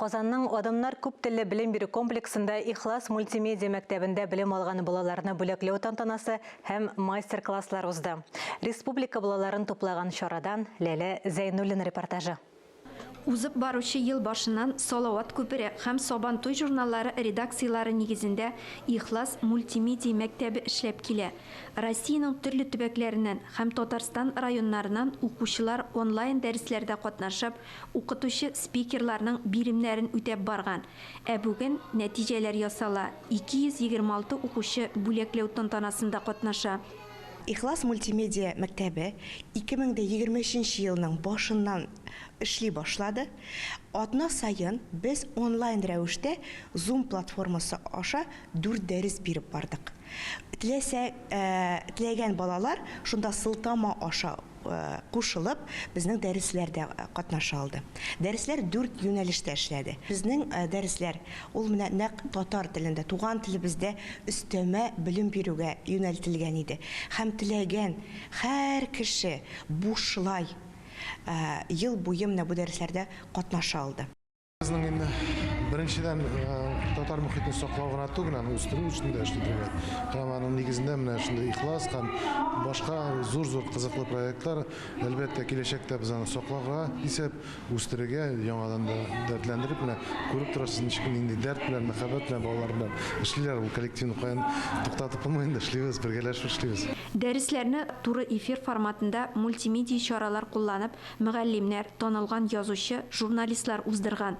Казанның Адымнар күп телле белем бирү комплексында Ихлас мультимедиа мәктәбендә белем алган балаларны бүләкләү тантанасы һәм мастер-класслар узды. Республика балаларын туплаган чарадан Ләлә Зәйнуллина репортажы. Узып баручы ел башыннан Салават күпере һәм Сабантуй журналлары редакцияләре нигезендә Ихлас мультимедиа мәктәбе эшләп килә. Россиянең төрле төбәкләреннән һәм Татарстан районнарыннан укучылар онлайн дәресләрдә катнашып, Укытучы спикерларның биремнәрен үтәп барган. Ә бүген нәтиҗәләр ясала, 226 укучы бүләкләү тантанасында катнаша. Ихлас мультимедиа мәктәбе 2023 нче елның башыннан эшли башлады. Атна саен без онлайн рәвештә Zoom платформасы аша дүрт дәрес биреп бардык. Теләсә, теләгән балалар шунда сылтама аша кушылып, безнең дәресләрдә катнаша алды. Дәресләр дүрт юнәлештә эшләде. Безнең дәресләр ул менә нәкъ татар телендә, туган телебездә өстәмә белем бирүгә юнәлтелгән иде. Һәм теләгән һәр кеше бушлай ел буе менә бу дәресләрдә катнаша алды. Безнең инде беренчедән татар мөхитен саклау гына түгел, аны үстерү өчен дә эшли. Һәм аның нигезендә менә шундый ихлас һәм башка зур-зур кызыклы проектлар, әлбәттә, киләчәктә без аны сакларга исәп, үстерергә, яңадан да дәртләндереп, менә күреп торасыз, ничек нинди дәрт белән, мәхәббәт белән балалар белән эшлиләр. Ул коллективны каян туктатып булмый инде, эшлибез, бергәләшеп эшлибез. Дәресләрне туры эфир форматында мультимедиа чаралар кулланып, Мөгаллимнәр, танылган язучы, журналистлар уздырган.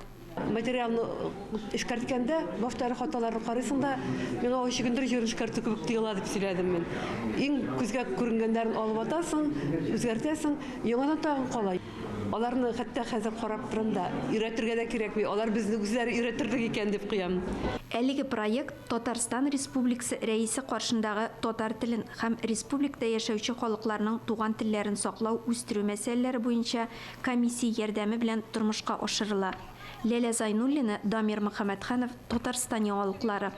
Материалны эшкәрткәндә, баштагы хаталарны карыйсың да, миңа ул чөгендер җырын эшкәртү кебек тоела, дип сөйләдем мин. Иң күзгә күренгәннәрен алып атасың, үзгәртәсең, яңадан тагын кала. Аларны хәтта хәзер карап торам да, өйрәтергә дә кирәкми, алар безне үзләре өйрәтерлек икән дип куям. Әлеге проект Татарстан Республикасы Рәисе каршындагы татар телен һәм республикада яшәүче халыкларның туган телләрен саклау, үстерү мәсьәләләре буенча комиссия ярдәме белән тормышка ашырыла. Ләлә Зайнуллина, Дамир Мөхәммәтханов, Татарстан яңалыклары.